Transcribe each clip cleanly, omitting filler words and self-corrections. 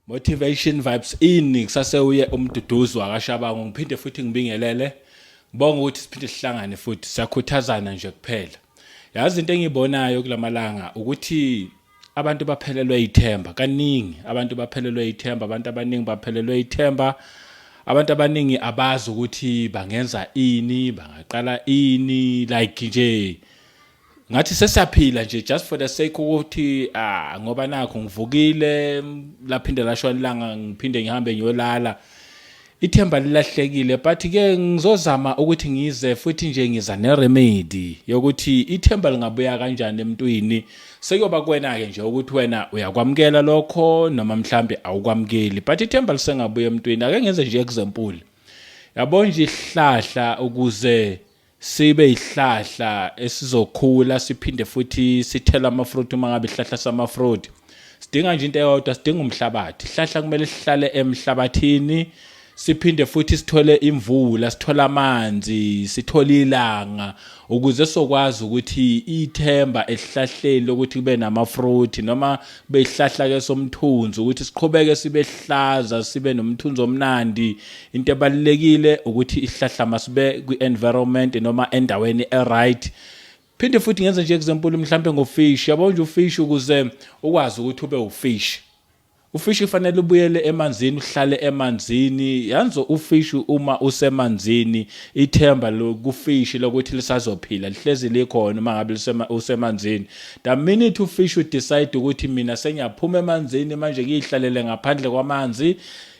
Motivation Vibes ini kusase uye umduduzi wakaShabangu. Ngiphinde futhi ngibingelele, ngibonga ukuthi siphinde sihlangane futhi, siyakhuthazana nje kuphela. Yazi, into engiyibonayo kulamalanga ukuthi abantu baphelelwe ithemba kaningi, abantu baphelelwe ithemba, abantu abaningi baphelelwe ithemba. Abantu abaningi abazi ukuthi bangenza ini, bangaqala ini, like nje ngathi sesiyaphila nje just for the sake ukuthi, ah, ngoba nakho ngivukile, laphinde lashona ilanga, ngiphinde ngihambe ngiyolala, ithemba lilahlekile. But ke ngizozama ukuthi ngize futhi nje ngiza neremedy yokuthi ithemba lingabuya kanjani emntwini. Sekuyoba kuwena ke nje ukuthi wena uyakwamukela lokho noma mhlambe awukwamukeli, but ithemba lisengabuya emntwini. Ake ngenze nje example, yabo nje, isihlahla ukuze sibe isihlahla esizokhula siphinde futhi sithela amafruit, uma ngabe isihlahla samafruit, sidinga nje into eyodwa, sidinga umhlabathi. Isihlahla kumele sihlale emhlabathini, siphinde futhi sithole imvula, sithole amanzi, sithole ilanga, ukuze sokwazi ukuthi ithemba esihlahleni lokuthi kube namafruit noma kube isihlahla ke somthunzi, ukuthi siqhubeke sibe hlaza, sibe nomthunzi omnandi. Into ebalulekile ukuthi isihlahla masibe kwi-environment noma endaweni e-right. Phinde futhi ngenze nje example mhlambe ngofish. Yabo nje, ufish, ukuze ukwazi ukuthi ube ufish, ufish kufanele ubuyele emanzini, uhlale emanzini. Yanzo ufish uma usemanzini, ithemba lokufish lokuthi lisazophila lihlezi likhona uma ngabe usemanzini. The minute ufish udecide ukuthi mina sengiyaphuma emanzini manje, ngiyihlalele ngaphandle kwamanzi,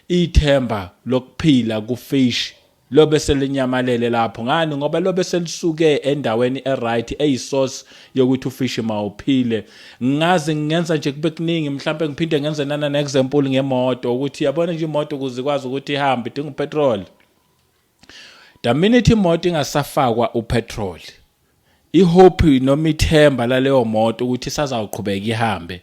ithemba lokuphila kufish lobe selinyamalele lapho. Ngani? Ngoba lobe selisuke endaweni e-right, eyisource yokuthi ufish mawuphile. Ngazi ngingenza nje kube kuningi, mhlawumbe ngiphinde ngenze nana ne-example ngemoto, ukuthi yabona nje imoto ukuze ikwazi ukuthi ihambe idinga upetrol. The minute imoto ingasafakwa upetrol, ihope noma ithemba laleyo moto ukuthi isazawuqhubeka ihambe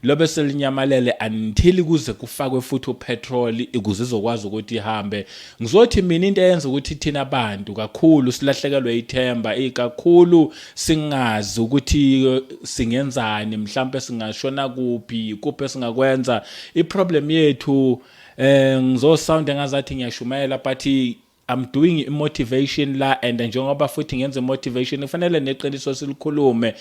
lobe selinyamalele until kuze kufakwe futhi upetrol ukuze izokwazi ukuthi ihambe. Ngizothi mina into eyenza ukuthi thina abantu kakhulu silahlekelwe ithemba, ikakhulu singazi ukuthi singenzani, mhlambe singashona kuphi, kuphi esingakwenza, iproblem yethu, ngizosound engazathi ngiyashumayela, but I'm doing motivation la, and njengoba futhi ngenza motivation kufanele neqiniso silikhulume.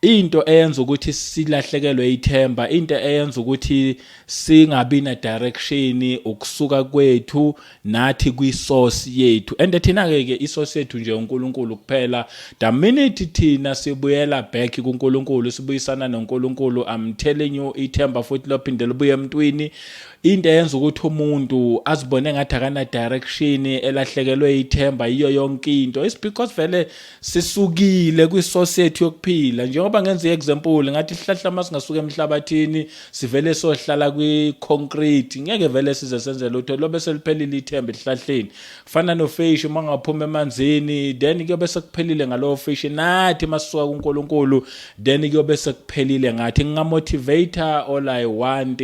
Into eyenza ukuthi silahlekelwe ithemba, into eyenza ukuthi singabi na direction, ukusuka kwethu nathi kwi-source yethu, and thina ke ke isource yethu nje uNkulunkulu kuphela. The minute thina sibuyela back kuNkulunkulu, sibuyisana noNkulunkulu, I'm telling you, ithemba futhi lophinde libuye emntwini. Into eyenza ukuthi umuntu azibone ngathi akana direction, elahlekelwe ithemba, yiyo yonke into, it's because vele sisukile kwisource yethu yokuphila. Njengoba ngenza iexample ngathi isihlahla masingasuka emhlabathini sivele sohlala kwi-concrete, ngeke vele size senze lutho, lobe seliphelile ithemba esihlahleni. Fana nofish, uma ngaphuma emanzini then kuyobe sekuphelile ngalowo fish. Nathi masisuka kuNkulunkulu then kuyobe sekuphelile ngathi. Ngingamotivate all I want,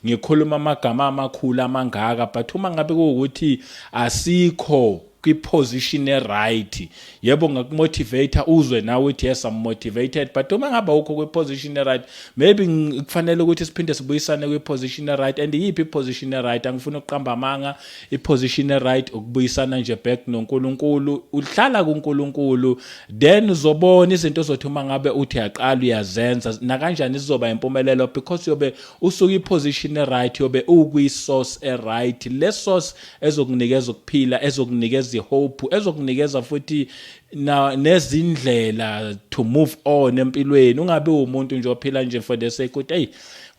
ngikhuluma amagama amakhulu amangaka, but uma ngabe kuwukuthi asikho kwi-position e-right, yebo, ngakumotivate uzwe nawe uthi, "Yes, I'm motivated," but uma ngabe awukho kwi-position e-right, maybe kufanele ukuthi siphinde sibuyisane kwi-position e-right. And iyiphi i-position e-right? Angifuni ukuqamba amanga. I-position e-right ukubuyisana nje back noNkulunkulu. Uhlala kuNkulunkulu, then uzobona izinto ozothi uma ngabe uthi uyaqala uyazenza nakanjani zizoba impumelelo, because yobe usuka i-position e-right, yobe ukwi-source e-right, le source ezokunikeza ukuphila, ezokunikeza ihope, ezokunikeza futhi na nezindlela to move on empilweni. Ungabi umuntu nje ophila nje for the sake ukuthi, "Hey,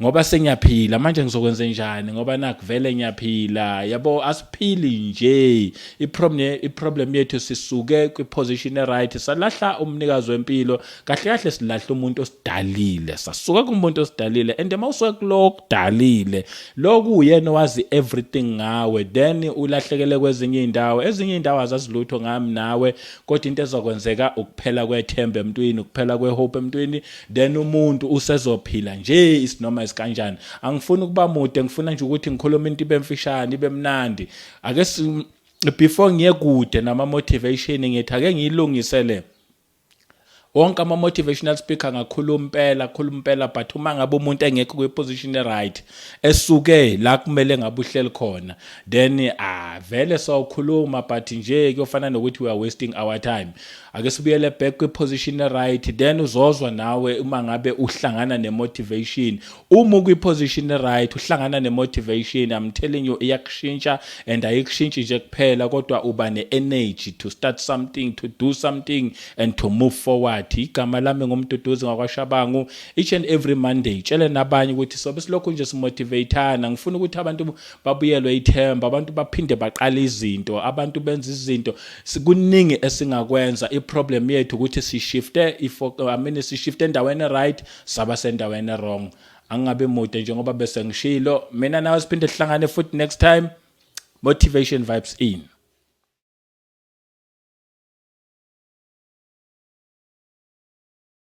ngoba sengiyaphila manje ngizokwenza njani, ngoba nakhu vele ngiyaphila." Yabo, asiphili nje. I-problem yethu, sisuke kwi-position e-right, salahla umnikazi wempilo. Kahle kahle silahla umuntu osidalile, sasuka kumuntu osidalile, and uma usuka kulo okudalile, lokhu uyena owazi everything ngawe, then ulahlekele kwezinye iy'ndawo. Ezinye iy'ndawo azazi lutho ngami nawe, kodwa into ezokwenzeka ukuphela kwethemba emntwini, ukuphela kwehope emntwini, then umuntu usezophila nje isinoma isikanjani. Angifuni ukuba mude, ngifuna nje ukuthi ngikhulume into ibe mfishane, ibe mnandi. Ake before ngiye kude nama motivation, ngithi ake ngiyilungisele. Wonke ama motivational speaker angakhuluma impela, khuluma impela, but uma ngabe umuntu engekho kwi position right, esuke la kumele ngabe uhleli khona, then ah, vele sawukhuluma, but nje kuyofana nokuthi we are wasting our time. Ake sibuyele back kwi position right, then uzozwa nawe uma ngabe uhlangana ne motivation. Uma ukwi position right, uhlangana ne motivation, I'm telling you, iyakushintsha, and ayikushintshi nje kuphela, kodwa uba ne energy to start something, to do something and to move forward. Igama lami nguMduduzi ngakwaShabangu. Each and every Monday, tshele nabanye ukuthi sobe silokhu nje simotivateana. Ngifuna ukuthi abantu babuyelwe ithemba, abantu baphinde baqale izinto, abantu benze izinto. Kuningi esingakwenza. I-problem yethu ukuthi sishifte, I mean, sishifte endaweni right, saba sendaweni wrong. Angingabe mude njengoba bese ngishilo. Mina nawe siphinde sihlangane futhi next time. Motivation Vibes In.